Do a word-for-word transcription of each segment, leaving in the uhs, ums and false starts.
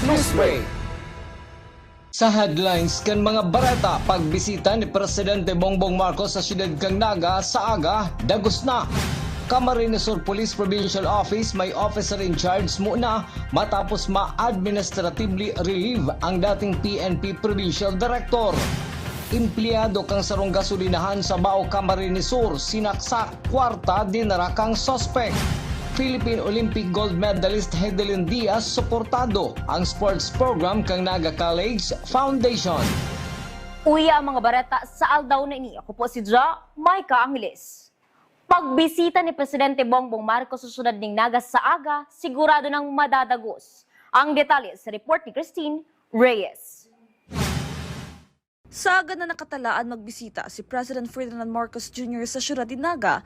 Newsbreak. Sa headlines kan mga bareta, pagbisita ni Presidente Bongbong Marcos sa siyudad kan Naga sa aga, dagos na. Camarines Sur Police Provincial Office may officer in charge muna matapos ma-administratively relieve ang dating P N P Provincial Director. Empleyado kan sarong gasolinahan sa Bao, Camarines Sur, sinaksak, kwarta dinara kan suspek. Philippine Olympic gold medalist Hedelin Diaz suportado. Ang sports program kan Naga College Foundation. Uya ang mga bareta sa aldaw na ini. Ako po si Ja Micah Angeles. Pagbisita ni Presidente Bongbong Marcos sa siyudad nin Naga sa aga, sigurado nang madadagos. Ang detalye sa report ni Christine Reyes. Sa aga na nakatalaan magbisita si President Ferdinand Marcos Junior sa siyudad nin Naga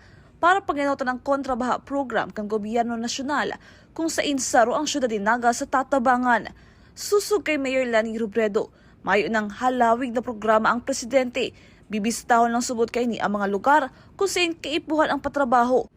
para pangenotan ang kontrabaha program kan gobyerno nasyonal, kung sain saro ang siyudad nin Naga sa tatabangan. Susog kay Mayor Leni Robredo, mayo nang halawig na programa ang presidente. Bibisitahon lang subot kaini ang mga lugar kung sain kaipuhan ang patrabaho.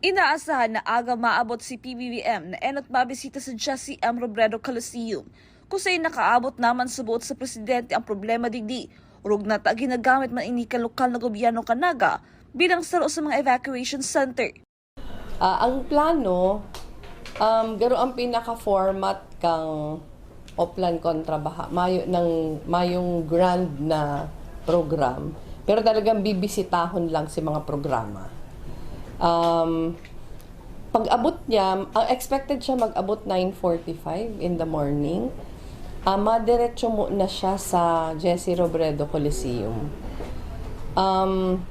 Inaasahan na aga maabot si P B B M na enot mabisita sa Jesse M Robredo Coliseum, kung sain nakaabot naman subot sa presidente ang problema digdi. Orog na ta ginagamit man ini kan lokal na gobyerno kan Naga bilang saro sa mga evacuation center. Ah, ang plano, um, garo ang pinaka-format kang Oplan kontra Baha. Mayo ng, mayong grand na program, pero talagang bibisitahon lang si mga programa. Um, pag-abot niya, ang expected siya mag-abot nine forty-five in the morning. Ah, madiretso muna siya sa Jesse Robredo Coliseum. Um,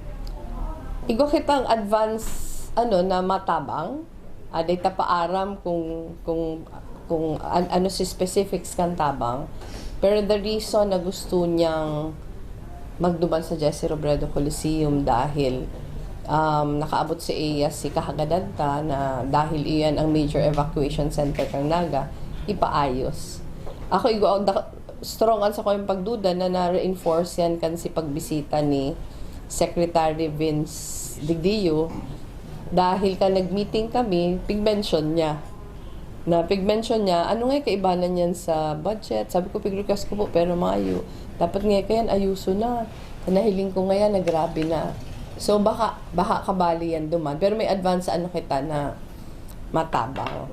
igwa kitang advance, ano, na matabang. Ah, dai ta pa aram kung, kung, kung an-, ano si specifics kan tabang. Pero the reason na gusto niyang magduman sa Jesse Robredo Coliseum dahil, um, nakaabot sa iya si kahagadan ta na dahil iyan ang major evacuation center kan Naga, ipaayos. Ako, igwa, da-, strong an sakuyang pagduda na na-reinforce yan kan si pagbisita ni Secretary Vince Digdio, dahil kan nag-meeting kami, pig-mention niya. Na pig-mention niya, "Ano nga kaibanan niyan sa budget?" Sabi ko, "Pig-request ko po, pero mayo. Dapat nga kayan ayuso na. Sa nahiling ko ngayan, na grabe na." So, baka, baka kabali yan duman. Pero may advance, ano kita, na matabang.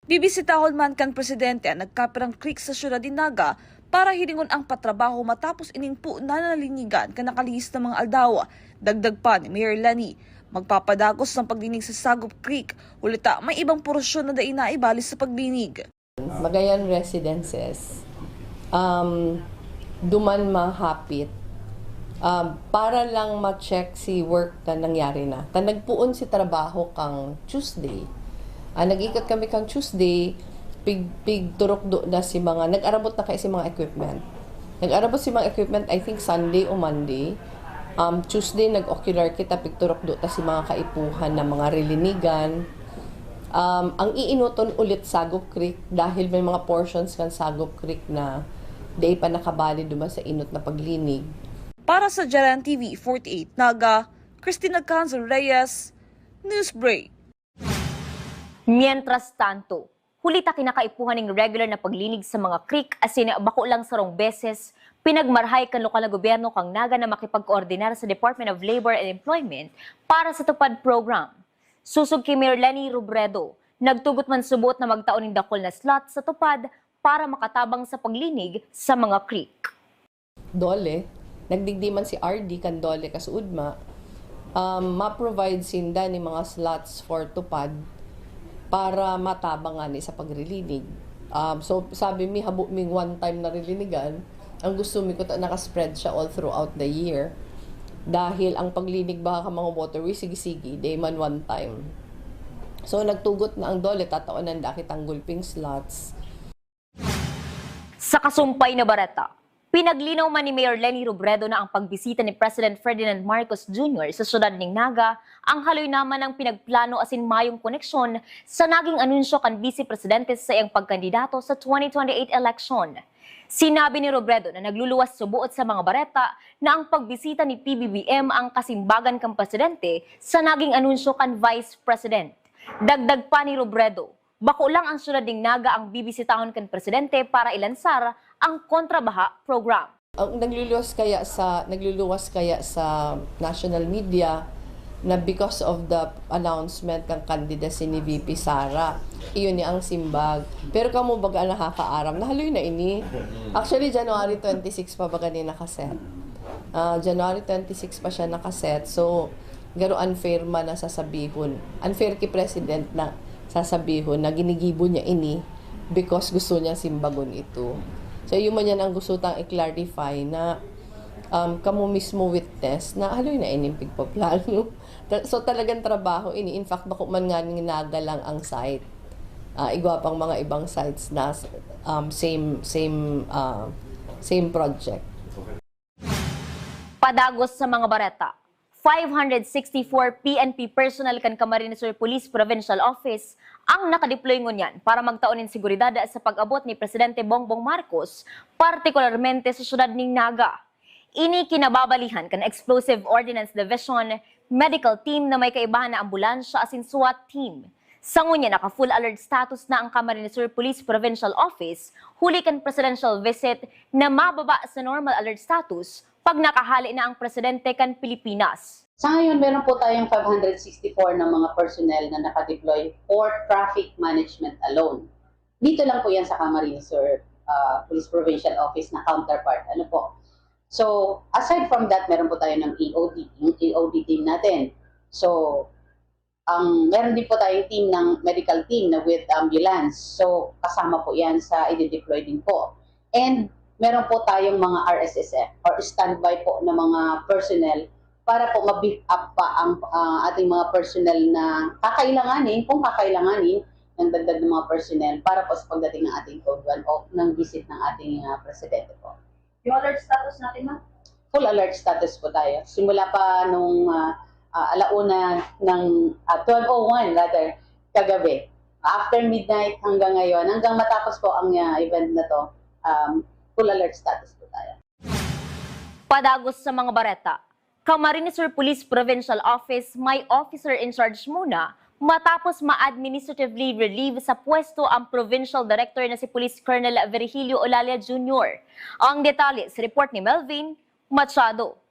Bibisitahon man kan presidente ang nagkapirang creek sa siyudad nin Naga para hilingon ang patrabaho matapos ining po na nalinigan kan nakalihis na mga aldaw. Dagdag pa ni Mayor Leni, magpapadagos ang paglinig sa Sagop Creek, huli ta may ibang porosyon na dai naibali sa paglinig. Magayan Residences, um, duman mahapit, um, para lang ma-check si work na nangyari na. Kan nagpoon si trabaho kang Tuesday. Ah, nag-ikot kami kang Tuesday, pig-, pigturukdo na si mga, nag-arabot na kayo si mga equipment. Nag-arabot si mga equipment, I think, Sunday o Monday. Um, Tuesday, nag-ocular kita, pigturukdo ta si mga kaipuhan na mga rilinigan. Um, ang iinoton ulit Sagop Creek dahil may mga portions kan Sagop Creek na di pa nakabali duman sa inot na paglinig. Para sa Jaran T V forty-eight Naga, Christina Canzo Reyes, Newsbreak. Mientras tanto, huli ta kinakaipuhan ning regular na paglinig sa mga creek asin bako lang sarong beses, pinagmarahay kan lokal na gobyerno kan Naga na makipagkoordinar sa Department of Labor and Employment para sa TUPAD program. Susog ki Mayor Leni Robredo, nagtugot man subot na magtao nin dakul na slot sa TUPAD para makatabang sa paglinig sa mga creek. DOLE, nagdigdi man si R D kan DOLE kasuodma, um, ma-provide sinda ni mga slots for TUPAD para matabang ngani sa pagrilinig. Um, so, sabi mi, habo mi one time na rilinigan. Ang gusto mi kuta naka-spread siya all throughout the year. Dahil ang paglinig baka ka mga waterway, sige-sige, di man one time. So, nagtugot na ang DOLE, tataonan da kitang gulping slots. Sa kasumpay na bareta, pinaglinaw man ni Mayor Leni Robredo na ang pagbisita ni President Ferdinand Marcos Junior sa siyudad nin Naga ang haloy naman ng pinagplano asin mayong koneksyon sa naging anunsyo kan Bise Presidente sa iyang pagkandidato sa twenty twenty-eight election. Sinabi ni Robredo na nagluluwas suboot sa mga bareta na ang pagbisita ni P B B M ang kasimbagan kan presidente sa naging anunsyo kan Vice President. Dagdag pa ni Robredo, Bako lang ang siyudad ning Naga ang bibisitahon kan presidente para ilansar ang kontrabaha program. Ang nagluluwas kaya sa nagluluwas kaya sa national media na because of the announcement kan candidacy ni V P Sara, iyon ni ang simbag. Pero kamo baga nakakaaram, nahaloy na ini. Actually, January twenty-six pa baga ni nakaset. Ah, January twenty-six pa siya nakaset. So, garo unfair man na sasabihon. Unfair ki president na sasabihon na ginigibo niya ini because gusto niya simbagon ito. So, yun man yan ang gusto tang i-clarify na um, kamo mismo witness na haloy na ining pigpaplano. Ta- so, talagang trabaho ini. In fact, bako man nga ning Naga lang ang site. Ah, igwa pang mga ibang sites na um, same same ah, same project. Padagos sa mga bareta, five hundred sixty-four P N P personnel kan Camarines Sur Police Provincial Office ang nakadeploy ngunyan para magtao nin seguridad sa pag-abot ni Presidente Bongbong Marcos, partikularmente sa siyudad nin Naga. Ini kinababalihan kan Explosive Ordnance Division medical team na may kaibahan na ambulansya asin SWAT team. Sa ngunyan, naka-full alert status na ang Camarines Sur Police Provincial Office huli kan presidential visit na mababa sa normal alert status pag nakahale na ang presidente kan Pilipinas. Sa ngayon, meron po tayong five hundred sixty-four na mga personnel na nakadeploy for traffic management alone. Dito lang po yan sa Camarines Sur uh, Police Provincial Office na counterpart. Ano po? So, aside from that, meron po tayo ng E O D, yung E O D team natin. So, ang meron din po tayong team ng medical team na with ambulance. So, kasama po yan sa i-deploy din po. And meron po tayong mga R S S F or standby po na mga personnel para po ma-beef up pa ang uh, ating mga personnel na kakailanganin, kung kakailanganin, ng dagdag ng mga personnel para po sa pagdating ng ating Code one o ng visit ng ating uh, presidente po. Yung alert status natin, ma'am? Full alert status po tayo. Simula pa nung uh, uh, alauna ng uh, twelve oh one rather, kagabi. After midnight hanggang ngayon, hanggang matapos po ang uh, event na to, um, full alert status po tayo. Padagos sa mga bareta, Camarines Sur Police Provincial Office may officer in charge muna matapos ma-administratively relieve sa pwesto ang Provincial Director na si Police Colonel Virgilio Olalia Junior. Ang detalye sa report ni Melvin Machado.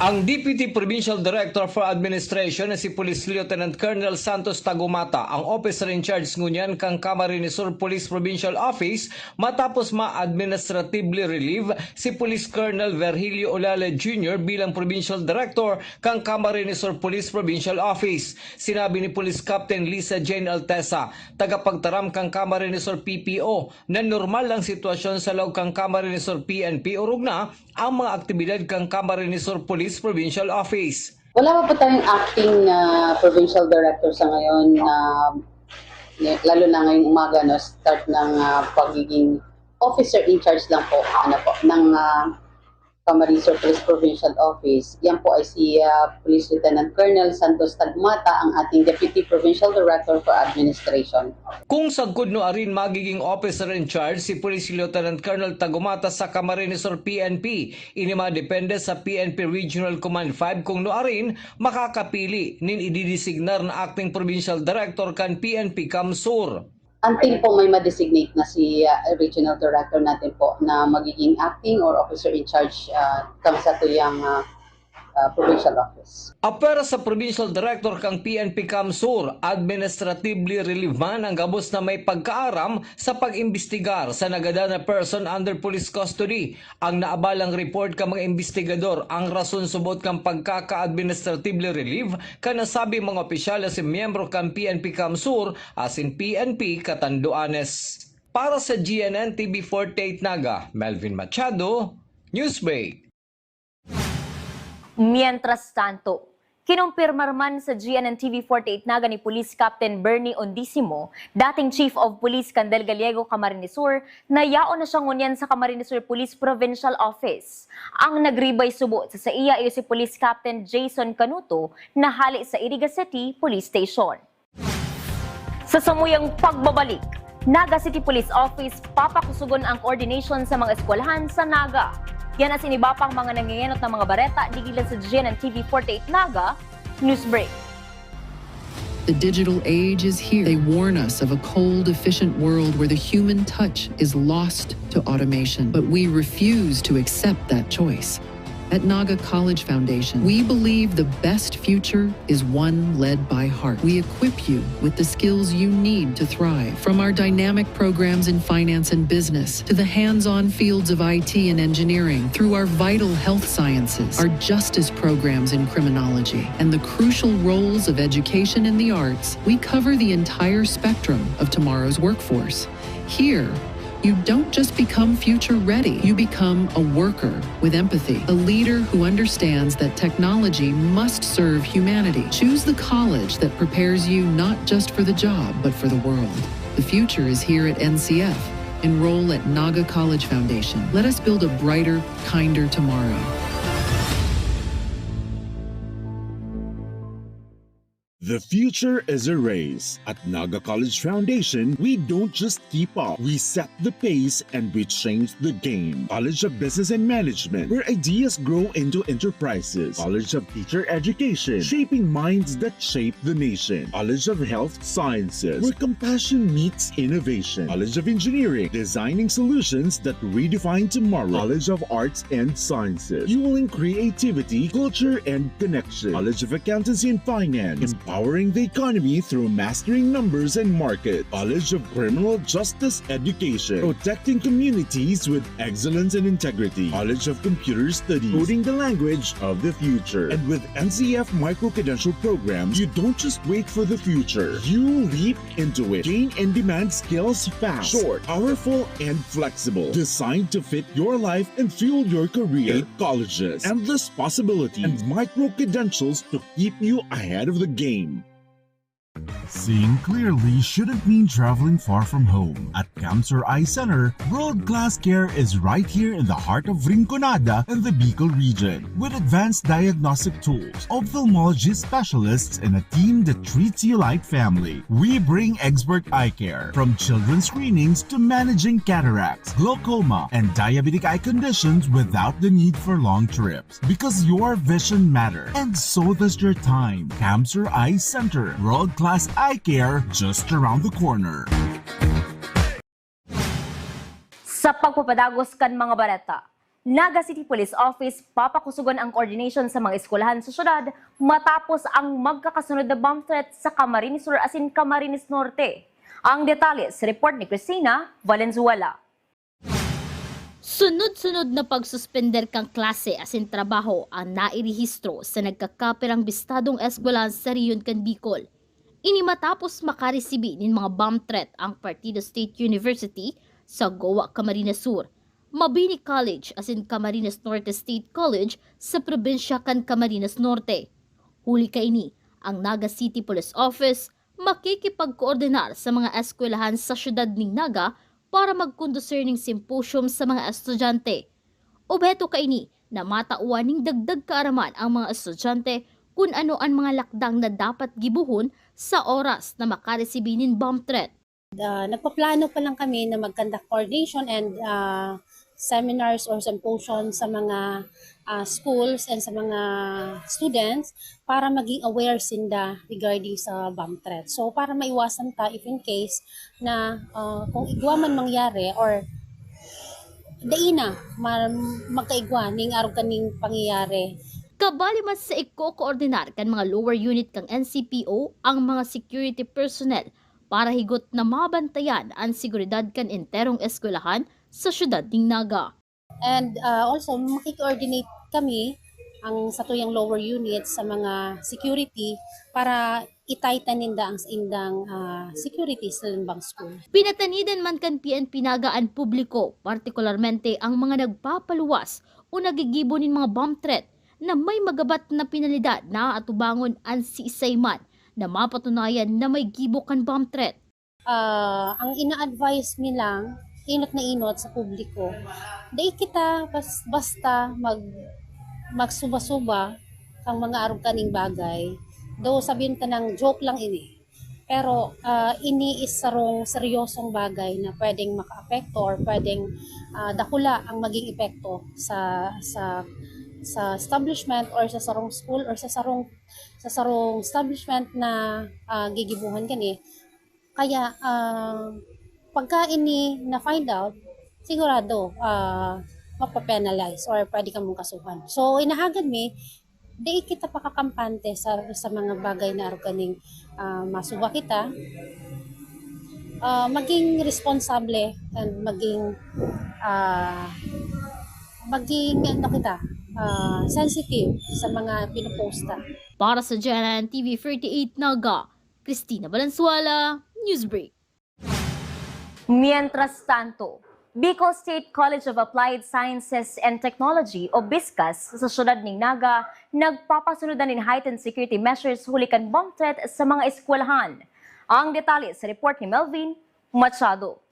Ang Deputy Provincial Director for Administration na si Police Lieutenant Colonel Santos Tagumata ang officer in charge ngunyan kan Camarines Sur Police Provincial Office matapos ma-administratively relieve si Police Colonel Virgilio Olale Junior bilang Provincial Director kan Camarines Sur Police Provincial Office. Sinabi ni Police Captain Lisa Jane Altesa, tagapagtaram kan Camarines Sur P P O, na normal ang sitwasyon sa laog kan Camarines Sur P N P orog na ang mga aktibidad kan Camarines Sur Police Provincial Office. Wala pa po tayong acting na provincial director sa ngayon na lalo na ngayong umaga, no, start ng uh, pagiging officer in charge lang po, ano po, ng uh, Camarines Sur Police Provincial Office. Yan po ay si uh, Police Lieutenant Colonel Santos Tagmata, ang ating Deputy Provincial Director for Administration. Kung sagkod nuarin magiging officer in charge si Police Lieutenant Colonel Tagumata sa Camarines Sur P N P, ini madepende sa P N P Regional Command five kung nuarin makakapili nin ididesignar na acting provincial director kan P N P CamSur. Until po may ma-designate na si uh, regional director natin po na magiging acting or officer in charge uh, kang sa tuyang uh, uh, provincial office. Apwera sa provincial director kang P N P CamSur, administratively relieve man ang gabos na may pagkaaram sa pag-imbestigar sa nagadan na person under police custody. Ang naabalang report kan mga imbestigador ang rason subot kan pagkaka-administratively relieve kan nasabing mga opisyal asin miyembro kan P N P CamSur asin P N P Catanduanes. Para sa G N N T V forty-eight Naga, Melvin Machado, Newsbreak. Mientras tanto, kinumpirmar man sa G N N T V forty-eight Naga ni Police Captain Bernie Ondisimo, dating Chief of Police kan Del Gallego, Camarines Sur, na yaon na siya ngunyan sa Camarines Sur Police Provincial Office. Ang nagribay subot sa saiya iyo si Police Captain Jason Canuto na hale sa Iriga City Police Station. Sa samuyang pagbabalik, Naga City Police Office papakusugon ang coordination sa mga eskwelahan sa Naga. Yan asin iba pang mga nangengenot na mga bareta digdi lang sa G N N T V forty-eight Naga Newsbreak. The digital age is here. They warn us of a cold, efficient world where the human touch is lost to automation. But we refuse to accept that choice. At Naga College Foundation, we believe the best future is one led by heart. We equip you with the skills you need to thrive. From our dynamic programs in finance and business to the hands-on fields of I T and engineering, through our vital health sciences, our justice programs in criminology, and the crucial roles of education and the arts, we cover the entire spectrum of tomorrow's workforce. Here, you don't just become future ready, you become a worker with empathy, a leader who understands that technology must serve humanity. Choose the college that prepares you not just for the job, but for the world. The future is here at N C F. Enroll at Naga College Foundation. Let us build a brighter, kinder tomorrow. The future is a race. At Naga College Foundation, we don't just keep up. We set the pace and we change the game. College of Business and Management, where ideas grow into enterprises. College of Teacher Education, shaping minds that shape the nation. College of Health Sciences, where compassion meets innovation. College of Engineering, designing solutions that redefine tomorrow. College of Arts and Sciences, fueling creativity, culture, and connection. College of Accountancy and Finance, empowering the economy through mastering numbers and market. College of Criminal Justice Education, protecting communities with excellence and integrity. College of Computer Studies, coding the language of the future. And with N C F micro-credential programs, you don't just wait for the future. You leap into it. Gain in-demand skills fast, short, powerful, and flexible. Designed to fit your life and fuel your career. Eight colleges, endless possibilities, and micro-credentials to keep you ahead of the game. Seeing clearly shouldn't mean traveling far from home. At Camsur Eye Center, world-class care is right here in the heart of Rinconada and the Bicol region. With advanced diagnostic tools, ophthalmology specialists, and a team that treats you like family, we bring expert eye care. From children's screenings to managing cataracts, glaucoma, and diabetic eye conditions without the need for long trips. Because your vision matters, and so does your time. Camsur Eye Center, world-class eye care just around the corner. Sa pagpapadagos kan mga baleta, Naga City Police Office papakusugon ang coordination sa mga eskwelahan sa syudad matapos ang magkakasunod na bomb threat sa Camarines Sur asin Camarines Norte. Ang detalye sa report ni Christina Valenzuela. Sunod-sunod na pagsuspender kan klase asin trabaho ang nairehistro sa nagkakapirang bistadong eskwelahan sa rehiyon kan Bicol. Ini matapos makaresibi nin mga bomb threat ang Partido State University sa Goa, Camarines Sur, Mabini College asin Camarines Norte State College sa probinsya kan Camarines Norte. Huli kaini, ang Naga City Police Office makikipagkoordinar sa mga eskwelahan sa siyudad nin Naga para magkondusir nin simposyum sa mga estudyante. Obheto kaini na matawan nin dagdag kaaraman ang mga estudyante kun ano an mga lakdang na dapat gibohon sa oras na makaresibi nin bomb threat. Uh, nagpaplano pa lang kami na mag-conduct coordination and uh, seminars or symposium sa mga uh, schools and sa mga students para maging aware sinda regarding sa bomb threat. So para maiwasan ta if in case na uh, kung igwa man mangyari or dai na ma- magkaigwa ning arog kaning pangyayari. Kabali man sa iko-koordinar kan mga lower unit kan N C P O ang mga security personnel para higot na mabantayan an seguridad kan enterong eskwelahan sa siyudad nin Naga. And uh, also, makikoordinate kami ang satuyang lower unit sa mga security para i-tighten ninda ang indang uh, security sa Limbang School. Pinatanidan man kan P N P Naga an publiko, partikularmente ang mga nagpapaluwas o nagigibo nin mga bomb threat na may magabat na penalidad na atubangon an siisay man na mapatunayan na may gibo kan bomb threat. Uh, ang ina-advise mi lang, inot na inot sa publiko, dai kita bas, basta mag, magsuba-suba kang mga arog kaning bagay. Though sabihin ta nang joke lang ini. Pero uh, ini is sarong seryosong bagay na pwedeng makaapekto or pwedeng uh, dakula ang maging epekto sa sa sa establishment or sa sarong school or sa sarong, sa sarong establishment na, ah, gigibohan kani. Kaya, ah, pagka ini na-find out, sigurado, ah, mapapenalize or pwede ka mong kasuhan. So, inahagad mi, di kita pakakampante sa, sa mga bagay na arog kaning, ah, masuba kita. Ah, maging responsable and maging, ah, maging, ano kita, ah, sensitive sa mga pinoposta. Para sa G N N T V forty-eight Naga, Christina Valenzuela, Newsbreak. Mientras tanto, Bicol State College of Applied Sciences and Technology o BISCAS sa siyudad nin Naga nagpapasunod na nin heightened security measures huli kan bomb threat sa mga eskwelahan. Ang detalye sa report ni Melvin Machado.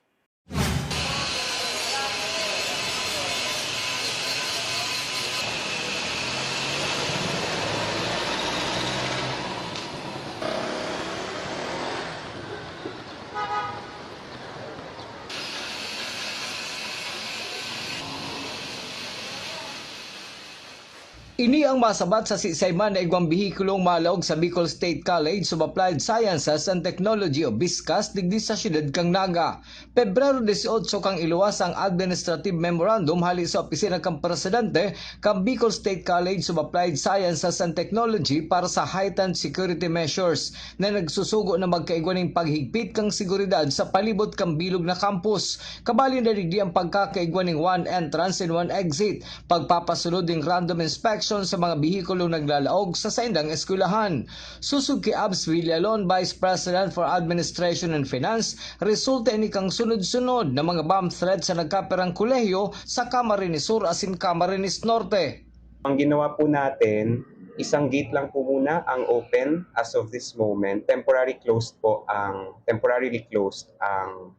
Ini ang masabat sa siisay man na igwang behikulong malaog sa Bicol State College of Applied Sciences and Technology o BISCAS digdi sa siyudad kan Naga. Pebrero dieciocho kan iluwas ang administrative memorandum hali sa opisina kan presidente kan Bicol State College of Applied Sciences and Technology para sa heightened security measures na nagsusugo na magkaigwa nin paghigpit kan seguridad sa palibot kan bilog na campus. Kabali na digdi ang pagkakaigwa nin one entrance and one exit, pagpapasunod nin random inspection sa mga behikulong naglalaog sa saindang eskwelahan. Sosog ki Abs Villalon, Vice President for Administration and Finance, resulta ini kan sunod-sunod na mga bomb threat sa nagkapirang kolehiyo sa Camarines Sur asin Camarines Norte. Ang ginawa po natin, isang gate lang po muna ang open as of this moment. Temporary closed po ang, temporarily closed ang,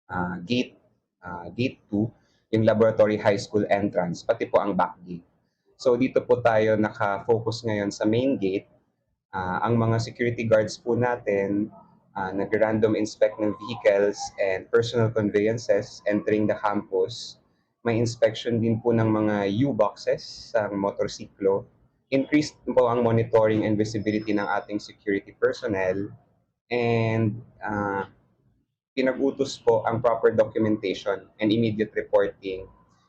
ah, gate, ah, gate two, yung Laboratory High School entrance, pati po ang back gate. So dito po tayo naka-focus ngayon sa main gate. Ah, ang mga security guards po natin, ah, nag-random inspect ng vehicles and personal conveyances entering the campus. May inspection din po ng mga U-boxes sa motorsiklo. Increased po ang monitoring and visibility ng ating security personnel. And, ah, pinag-utos po ang proper documentation and immediate reporting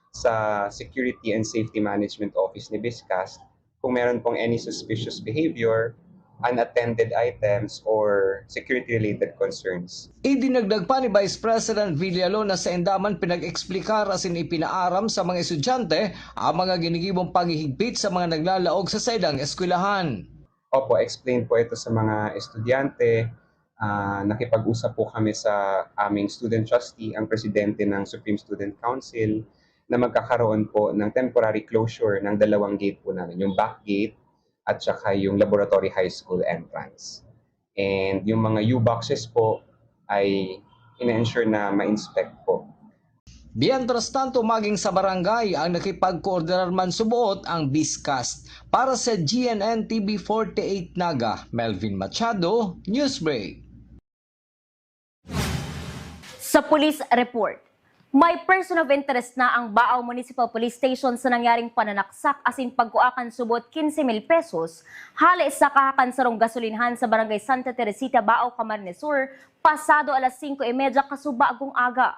sa Security and Safety Management Office ni BISCAS kung meron pong any suspicious behavior, unattended items, or security-related concerns. Idinagdag pa ni Vice President Villalon na sainda man pinag-eksplikar asin ipinaaram sa mga estudyante ang mga ginigibong paghihigpit sa mga naglalaog sa saindang eskwelahan. Opo, explain po ito sa mga estudyante. Ah, nakipag-usap po kami sa aming student trustee, ang presidente ng Supreme Student Council, na magkakaroon po ng temporary closure ng dalawang gate po namin, yung back gate at saka yung Laboratory High School entrance. And yung mga U-boxes po ay ina-ensure na ma-inspect po. Mientras tanto, maging sa barangay ang nakipagkoordinar man suboot ang BISCAS. Para sa G N N T V forty-eight Naga, Melvin Machado, Newsbreak. Sa police report, may person of interest na ang Baao Municipal Police Station sa nangyaring pananaksak asin pagkua kan subot quince mil pesos hale sa kaha kan sarong gasolinhan sa Barangay Santa Teresita, Baao, Camarines Sur, pasado alas singko y media kasubagong aga.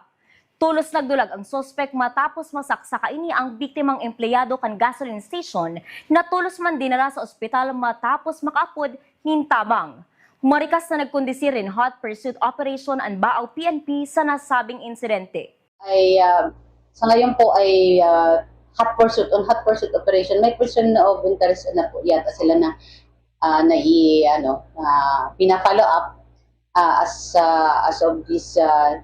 Tolos nagdulag ang suspek matapos masaksak kaini ang biktimang empleyado kan gasoline station na tolos man dinara sa ospital matapos makaapod nin tabang. Marikas na nagkondisir nin hot pursuit operation an Baao P N P sa nasabing insidente. Ay, ah, sa ngayon po ay, ah, hot pursuit, on hot pursuit operation. May person of interest na po yata sila na, ah, nai-, ano, na pina-follow up, ah, as, ah, as of this, ah,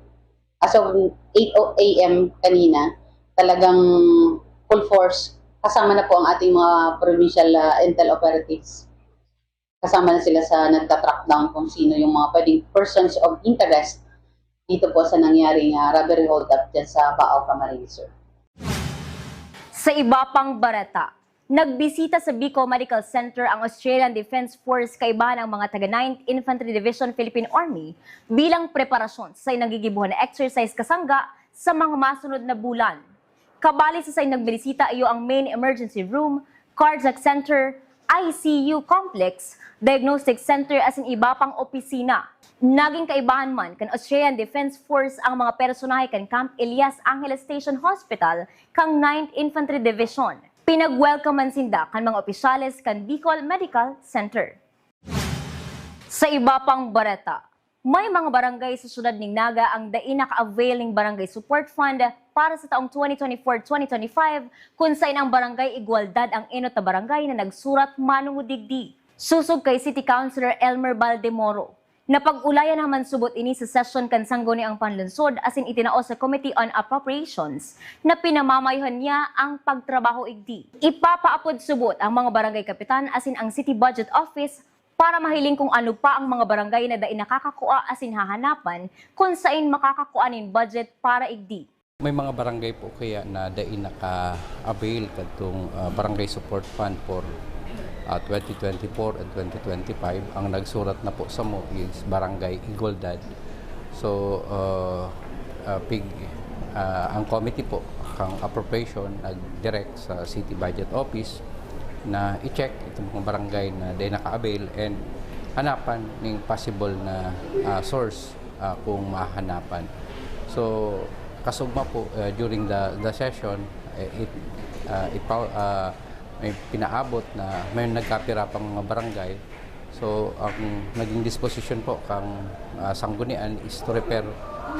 as of eight a m kanina. Talagang full force, kasama na po ang ating mga provincial, ah, intel operatives. Kasama na sila sa nagta-track down kung sino yung mga pwedeng persons of interest dito po sa nangyaring, ah, robbery holdup dyan sa Baao, Camarines Sur. Sa iba pang bareta, nagbisita sa Bicol Medical Center ang Australian Defense Force kaibahan ang mga taga Ninth Infantry Division Philippine Army bilang preparasyon sa naggigibohon na exercise kasangga sa mga masunod na bulan. Kabali sa sain nagbinisita iyo ang main emergency room, cardiac center, I C U complex, diagnostic center asin iba pang opisina. Naging kaibahan man kan Australian Defense Force ang mga personahe kan Camp Elias Angeles Station Hospital kan Ninth Infantry Division. Pinag-welcome man sinda kan mga opisyales kan Bicol Medical Center. Sa iba pang bareta, may mga barangay sa siyudad nin Naga ang dai naka-avail nin Barangay Support Fund para sa taong twenty twenty-four twenty twenty-five, kun sain ang Barangay Igualdad ang enot na barangay na nagsurat manongod digdi. Sosog kay City Councilor Elmer Baldemoro, napag-ulayan na man subot ini sa sesyon kan Sangguniang Panlungsod asin itinao sa Committee on Appropriations na pinamamayohan niya ang pagtrabaho igdi. Ipapaapod subot ang mga barangay kapitan asin ang City Budget Office para mahiling kung ano pa ang mga barangay na dai nakakakua asin hahanapan kun sain makakakua nin budget para igdi. May mga barangay po kaya na dai naka-avail kadtong, ah, Barangay Support Fund for, ah, twenty twenty-four and twenty twenty-five. Ang nagsurat na po samo is Barangay Igualdad. So, ah, ah, pig-, ah, ang committee po, ang appropriation, nag-direct sa City Budget Office na i-check itong mga barangay na dai naka-avail and hanapan ning possible na, ah, source, ah, kung mahanapan. So, kasugma po, ah, during the, the session, eh, it, ah, ipa-, ah, may pinaabot na may nagkapira pang mga barangay. So, ang naging disposition po kang, ah, sanggunian is to refer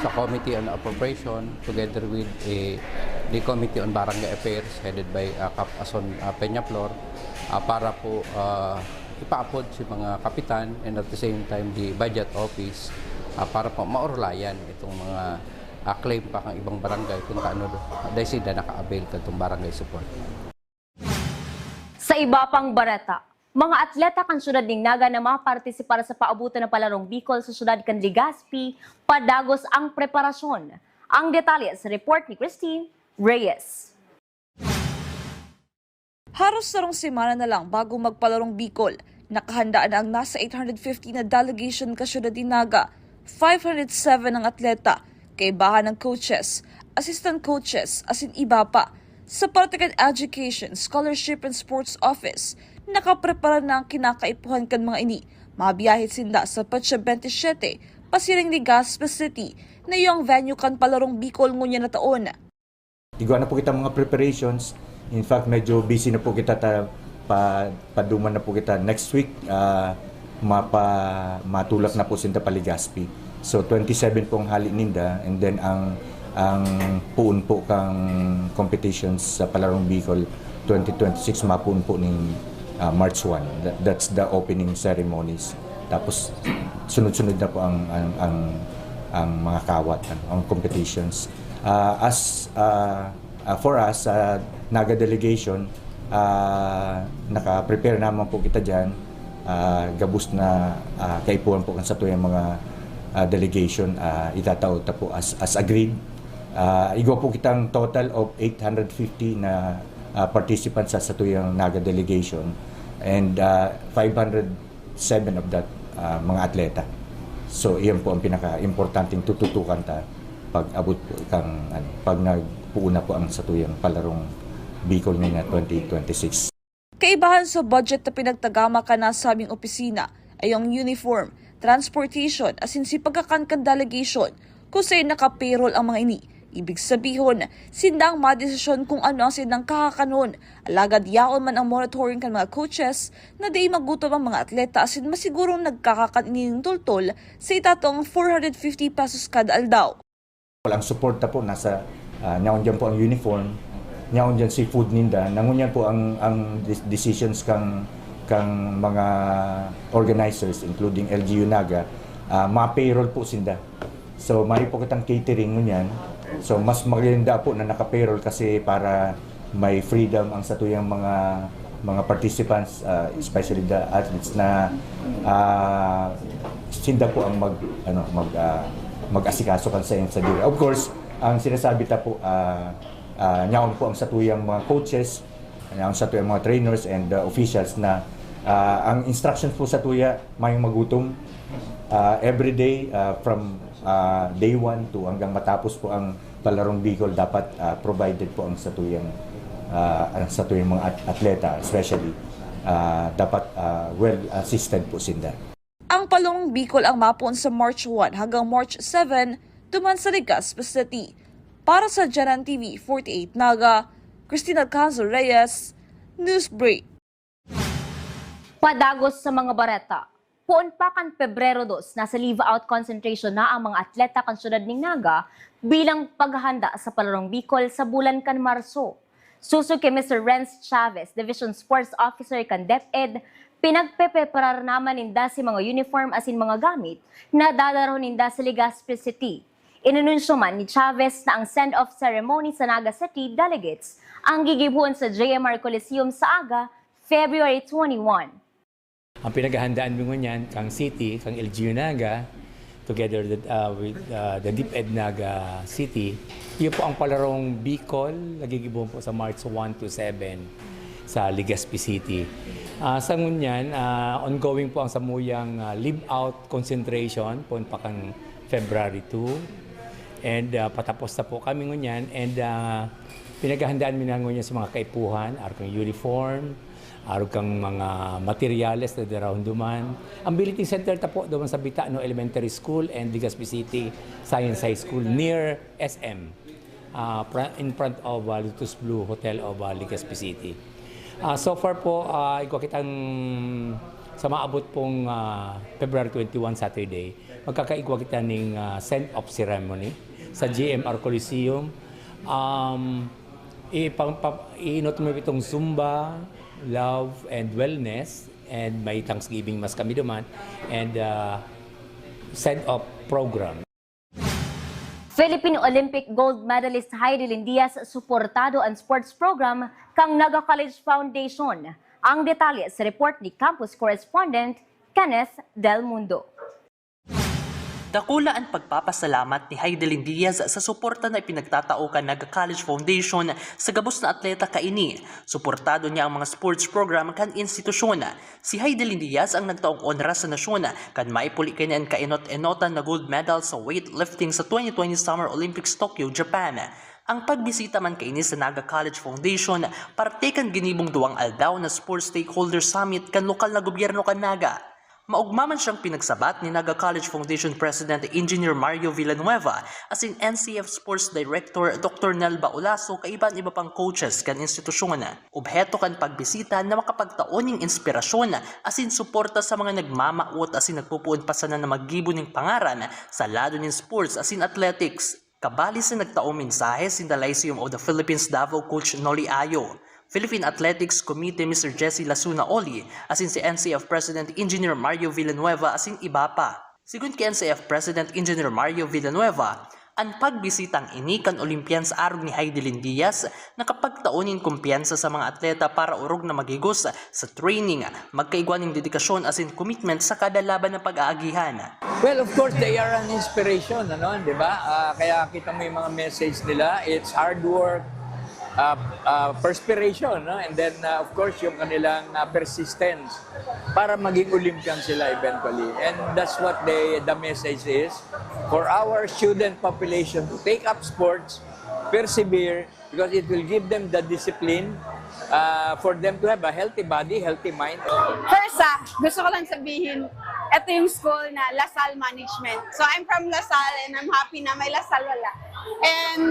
sa Committee on Appropriation together with, eh, the Committee on Barangay Affairs headed by, ah, Kap Ason, ah, Peñaflor, ah, para po, ah, ipaapod si mga kapitan and at the same time the budget office, ah, para po maurulayan itong mga, ah, claim pa kang ibang barangay kung kaano do-, dahil sila naka-avail kadtong barangay support. Sa iba pang bareta, mga atleta kan siyudad nin Naga na mapartisipar sa paabotan na Palarong Bicol sa siyudad kan Legazpi, padagos ang preparasyon. Ang detalye sa report ni Christine Reyes. Haros sarong semana na lang bago magpalarong Bicol, nakahanda na ang nasa eight hundred fifty na delegation ka siyudad nin Naga, five hundred seven ang atleta, kaibahan ng coaches, assistant coaches, asin iba pa. Sa parte kan Education, Scholarship and Sports Office, nakaprepara na ang kinakaipuhan kan mga ini. Mabiyahe sinda sa petsa bente siyete, pasiring Legazpi City, na iyo ang venue kan Palarong Bicol ngunyan na taon. Igwa na po kita mga preparations. In fact, medyo busy na po kita ta-, pa-, paduman na po kita next week. Ah, mapa-, matulak na po sinda pa Legazpi. So, twenty-seven po ang hali ninda, and then ang, ang puon po kang competitions sa Palarong Bicol twenty twenty-six, mapuon po ning, ah, March one. That, that's the opening ceremonies. Tapos, sunod-sunod na po ang, ang, ang, ang mga kawat, ano, ang competitions. Ah, as, ah, ah, for us, sa Naga delegation, ah, naka-prepare naman po kita diyan. Ah, gabos na, ah, kaipuhan po kan satuyang mga, ah, delegation, ah, itatao ta po as, as agreed. Ah, igwa po kitang total of eight hundred fifty na, ah, participants sa satuyang Naga delegation, and, ah, five hundred seven of that, ah, mga atleta. So, iyan po ang pinaka-importanteng tututukan ta pag abot po kang, ano, pag nagpuon na po ang satuyang Palarong Bicol ngayon na twenty twenty-six. Kaibahan sa budget na pinagtagama kan nasabing opisina ay ang uniform, transportation, asin si pagkakan kan delegation, kung saen naka-payroll ang mga ini. Ibig sabihon, sinda ang madesisyon kung ano ang saindang kakakanon. Alagad yaon man ang monitoring kan mga coaches na dai magutom ang mga atleta asin masigurong nagkakakan ini nin toltol sa itatong four hundred fifty pesos kada aldaw. Walang support ta po, nasa, ah, yaon diyan po ang uniform, yaon diyan si food ninda, na ngunyan po ang, ang des-, decisions kang, kang mga organizers, including L G U Naga, ah, ma-payroll po sinda. So, mayo po kitang catering ngunyan. So, mas maganda po na naka-payroll kasi para may freedom ang satuyang mga, mga participants, ah, especially the athletes na, ah, sinda po ang mag, ano, mag, ah, mag-asikaso kan saiyang sadiri. Of course, ang sinasabi ta po, ah, ah, yaon po ang satuyang mga coaches, ang satuyang mga trainers and, uh, officials na, ah, ang instructions po satuya, mayong magutom, ah, every day, ah, from Ah, day one, two, hanggang matapos po ang Palarong Bicol, dapat, ah, provided po ang satuyang, ah, ang satuyang mga at-, atleta, especially, ah, dapat, ah, well assisted po sinda. Ang Palarong Bicol ang mapoon sa March one hanggang March seven, duman sa Legazpi City. Para sa Janan T V forty-eight Naga, Christina Alcanzo Reyes, Newsbreak. Padagos sa mga bareta. Poon pa kan Pebrero dos, nasa leave-out concentration na ang mga atleta kan siyudad nin Naga bilang paghahanda sa Palarong Bicol sa bulan kan Marso. Susog ki Mister Renz Chavez, Division Sports Officer kan DepEd, pinagpepreparar naman ninda si mga uniform asin mga gamit na dadarahon ninda sa Legazpi City. Inanunsyo man ni Chavez na ang send-off ceremony sa Naga City delegates ang gigibohon sa J M R Coliseum sa aga, February twenty-one. Ang pinaghahandaan mi ngunyan kang city, kang L G U Naga, together with, uh, with, uh, the DepEd Naga City, iyo po ang Palarong Bicol, nagigibohon po sa March one to seven sa Legazpi City. Ah, sa ngunyan, ah, ongoing po ang samuyang, ah, leave-out concentration, poon pa kan February two. And, ah, patapos na po kami ngunyan. And, ah, pinaghahandaan mi na ngunyan sa mga kaipuhan, arog kang uniform, arog kang mga materyales na dadarahon duman. Ang billeting center ta po, duman sa Bitano Elementary School and Legazpi City Science High School near S M, ah, fra-, in front of, ah, Lotus Blue Hotel of, ah, Legazpi City. Ah, so far po, ah, igwa kitang sa maabot pong, ah, February twenty-one, Saturday, magkakaigwa kita ning, ah, send-off ceremony sa G M R Coliseum. Um, ipang-, pa-, iinot mo itong Zumba, Love, and Wellness, and may Thanksgiving Mass kami duman, and, ah, send-off program. Philippine Olympic gold medalist Hidilyn Diaz suportado an sports program kan Naga College Foundation. Ang detalye sa report ni campus correspondent Kenneth Del Mundo. Dakula an pagpapasalamat ni Hidilyn Diaz sa suporta na ipinagtatao kan Naga College Foundation sa gabos na atleta kaini. Suportado niya ang mga sports program kan institusyon. Si Hidilyn Diaz ang nagtaong onra sa nasyon kan maipuli kaini an kaenot-enotan na gold medal sa weightlifting sa twenty twenty Summer Olympics Tokyo, Japan. Ang pagbisita man kaini sa Naga College Foundation, parte kan ginibong duwang aldaw na Sports Stakeholder Summit kan lokal na gobyerno kan Naga. Maogma man siyang pinagsabat ni Naga College Foundation President Engineer Mario Villanueva asin N C F Sports Director Doctor Nelba Olaso kaiba an iba pang coaches kan institusyon. Obheto kan pagbisita na makapagtao nin inspirasyon asin suporta sa mga nagmamawot asin nagpopoon pa sana na maggibo nin pangaran sa lado nin sports asin athletics. Kabali sa nagtaong mensahe sinda Lyceum of the Philippines Davao coach Noli Ayo, Philippine Athletics Committee Mister Jesse Lasuna Oli, asin si N C F President Engineer Mario Villanueva asin iba pa. Sigon ki N C F President Engineer Mario Villanueva, an pagbisitang ini kan Olympian sa arog ni Hidilyn Diaz nakapagtao nin kumpiyansa sa mga atleta para orog na maghigos sa training, magkaigwa nin dedikasyon asin commitment sa kada laban na pag-aagihan. Well, of course, they are an inspiration, ano, di ba? Ah, kaya kita mo yung mga message nila, it's hard work, ah, ah, perspiration, no? And then, ah, of course, yung kanilang, ah, persistence para maging Olympian sila eventually. And that's what the, the message is for our student population to take up sports, persevere, because it will give them the discipline, ah, for them to have a healthy body, healthy mind. First, ah, gusto ko lang sabihin, ito yung school na La Salle Management. So, I'm from La Salle and I'm happy na may La Salle wala. And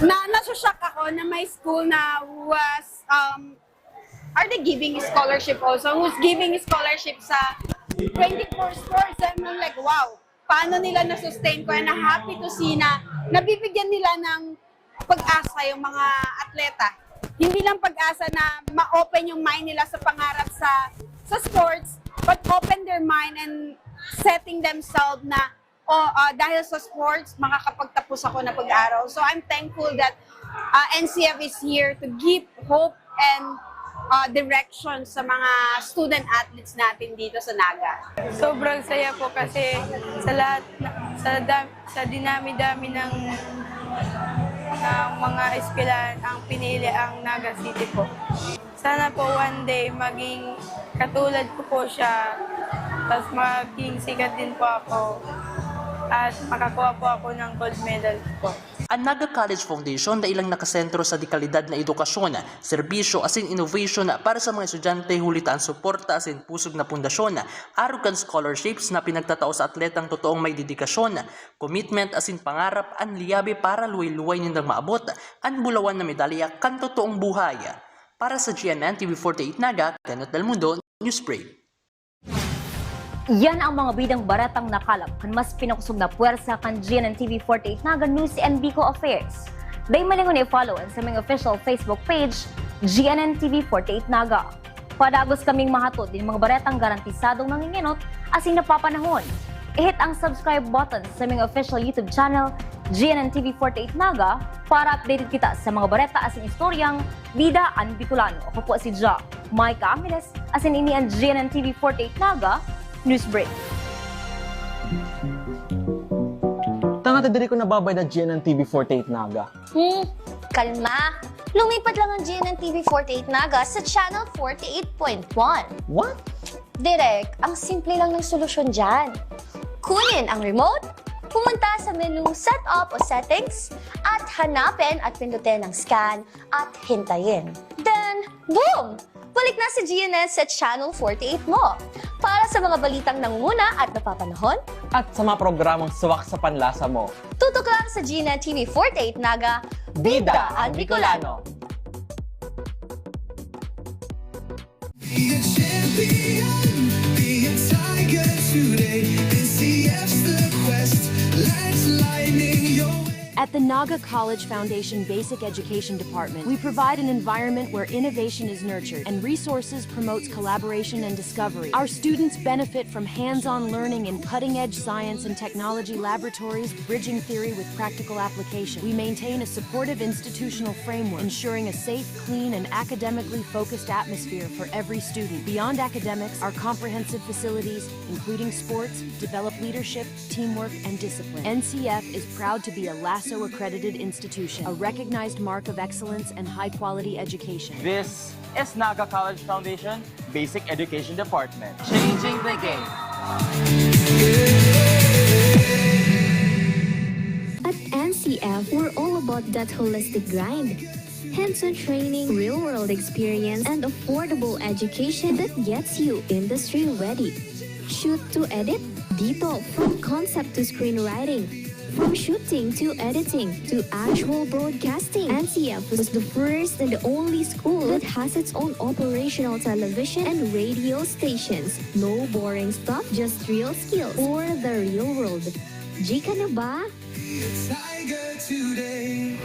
na, nasushock ako na may school na was, um, are they giving scholarship also? Who's giving scholarship sa twenty-four sports? And I'm like, wow, paano nila na-sustain ko? And I'm happy to see na nabibigyan nila ng pag-asa yung mga atleta. Hindi lang pag-asa na ma-open yung mind nila sa pangarap sa sa sports, but open their mind and setting themselves na, oh, ah, dahil sa sports, makakapagtapos ako na pag-aral. So I'm thankful that, ah, N C F is here to give hope and, ah, direction sa mga student athletes natin dito sa Naga. Sobrang saya po kasi sa lahat, sa, dam, sa dinami-dami ng, ng mga eskwelahan ang pinili ang Naga City po. Sana po one day maging katulad ko po siya, tapos maging sikat din po ako. at makakuha po ako ng gold medal po. Ang Naga College Foundation dai lang nakasentro sa dekalidad na edukasyon, serbisyo asin innovation para sa mga estudyante, huli ta an suporta asin pusog na pundasyon, arog kan scholarships na pinagtatao sa atletang totoong may dedikasyon, commitment asin pangarap an liyabe para luway-luway nindang maabot an bulawan na medalya kan totoong buhay. Para sa G N N T V forty-eight Naga, Kenneth Del Mundo, Newsbreak. Yan ang mga bidang baretang nakalap kan mas pinakusog na pwersa kan G N N T V forty-eight Naga News and Bicol Affairs. Dai malingon i-follow an saming official Facebook page, G N N T V forty-eight Naga. Padagos kaming mahatod nin mga baretang garantisadong nangingenot asin napapanahon. I-hit ang subscribe button sa saming official YouTube channel, G N N T V forty-eight Naga, para updated kita sa mga bareta asin istoryang bida an Bicolano. Ako po si Ja Micah Angeles, asin ini an G N N T V forty-eight Naga News Break. Tanga ta diri ko nababayad na G N N T V forty-eight Naga. Hmm, kalma. Lumipat lang ang G N N T V forty-eight Naga sa Channel forty-eight point one. What? Direk, ang simple lang ng solusyon dyan. Kunin ang remote, pumunta sa menu Setup o Settings, at hanapin at pindutin ang Scan at hintayin. Then, boom! Balik na si G N N sa Channel forty-eight mo. Para sa mga balitang nangunguna at napapanahon, At sa mga programang swak sa panlasa mo. tutok lang sa G N N T V forty-eight Naga, Bida ang Bicolano! Be a champion, be a tiger today. N C F's the quest, lights lightning your way. At the Naga College Foundation Basic Education Department, we provide an environment where innovation is nurtured and resources promotes collaboration and discovery. Our students benefit from hands-on learning in cutting-edge science and technology laboratories, bridging theory with practical application. We maintain a supportive institutional framework, ensuring a safe, clean, and academically focused atmosphere for every student. Beyond academics, our comprehensive facilities, including sports, develop leadership, teamwork, and discipline. N C F is proud to be a LASO accredited institution, a recognized mark of excellence and high quality education. This is Naga College Foundation Basic Education Department. Changing the game. At N C F, we're all about that holistic grind. Hands-on training, real-world experience, and affordable education that gets you industry ready. Shoot to edit? Dito, from concept to screenwriting. From shooting to editing to actual broadcasting, N C F is the first and only school that has its own operational television and radio stations. No boring stuff, just real skills for the real world. G ka na ba? Be a tiger today.